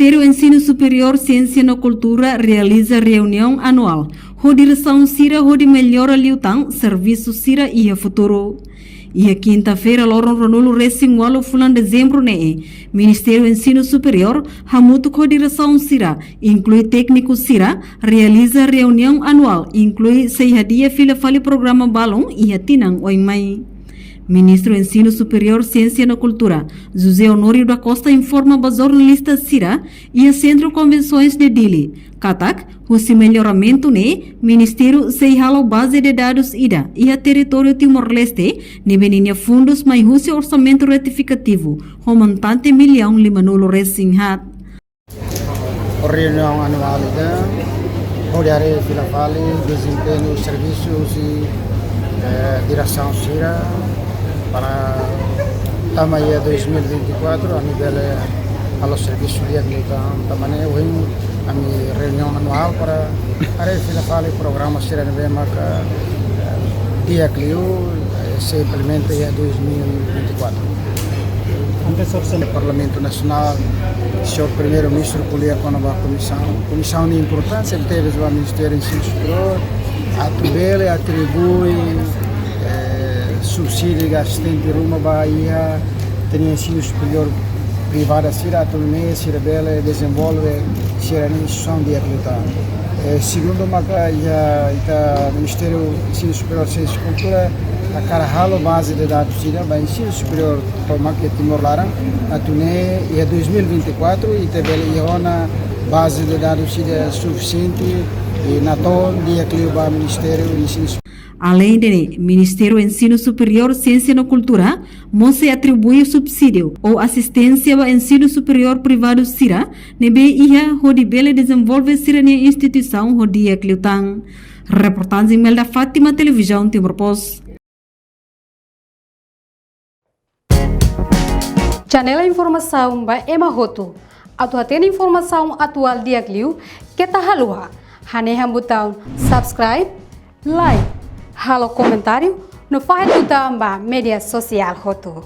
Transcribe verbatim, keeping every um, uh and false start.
Ministériu Ensinu Superiór, Siénsia no Kultura realiza reuniaun anuál ho diresaun sira hodi mellora liután servisu sira iha futuru. Iha kinta-feira, loron ruanulu resin ualu fulan dezembru ne'e, Ministériu Ensinu Superiór hamutuk ho diresaun sira, inklui tékniku sira, realiza reuniaun anuál, inklui sei hadi'a fila fali programa balun iha tinan oin mai. Ministru Ensinu Superiór, Siénsia no Kultura, José Honório da Costa, informa ba jornalista sira iha Sentru Konvensoens de Dili katak, husi melloramentu ne'e, ministériu sei halo baze de dadus ida iha territóriu Timor-Leste, ne'ebé ninia fundus mai husi orsamentu retifikativu ho montante millaun limanulu resin haat. Reuniaun anuál ida, hodi haree fila fali dezempeñu servisu husi, eh, diresaun sira para tama iha dois mil e vinte e quatro, ami bele halo servisu di'ak liután. Tanba ne'e ohin ami reuniaun anuál para haree fila fali programa sira ne'ebé maka, eh, di'ak liu, eh, sei implementa iha dois mil e vinte e quatro. Antes orsamentu Parlamentu Nasionál, señór Primeiru-Ministru ko'alia kona-ba komisaun. Komisaun nia importánsia tebes ba Ministériu Ensinu Superiór, atu bele atribui, eh, subsídiu ka asistente ruma ba iha ita-nia ensinu superiór privada sira, atu nune'e sira bele dezenvolve sira-nia instituisaun di'ak liután. Eh, segundu maka iha ita Ministériu Ensinu Superiór, Siénsia no Kultura hakarak halo baze de dadus sira ba ensinu superiór tomak iha Timor laran, atu nune'e iha dois mil e vinte e quatro ita bele iha ona baze de dadus sira sufisiente i natoon di'ak liu ba Ministériu Ensinu. Aleinde ne'e, Ministériu Ensinu Superiór, Siénsia no Kultura mós sei atribui subsídiu ou asisténsia ba ensinu superiór privadu sira ne'ebé iha hodi bele dezenvolve sira-nia instituisaun ho di'ak liután. Reportajen Imelda Fátima, Televizaun Timor Post. Janela informasaun ba ema hotu. Atu hatene informasaun atuál di'ak liu, keta haluha hanehan butaun subscribe, like, halo komentáriu no fahe tutan ba média sosiál hotu.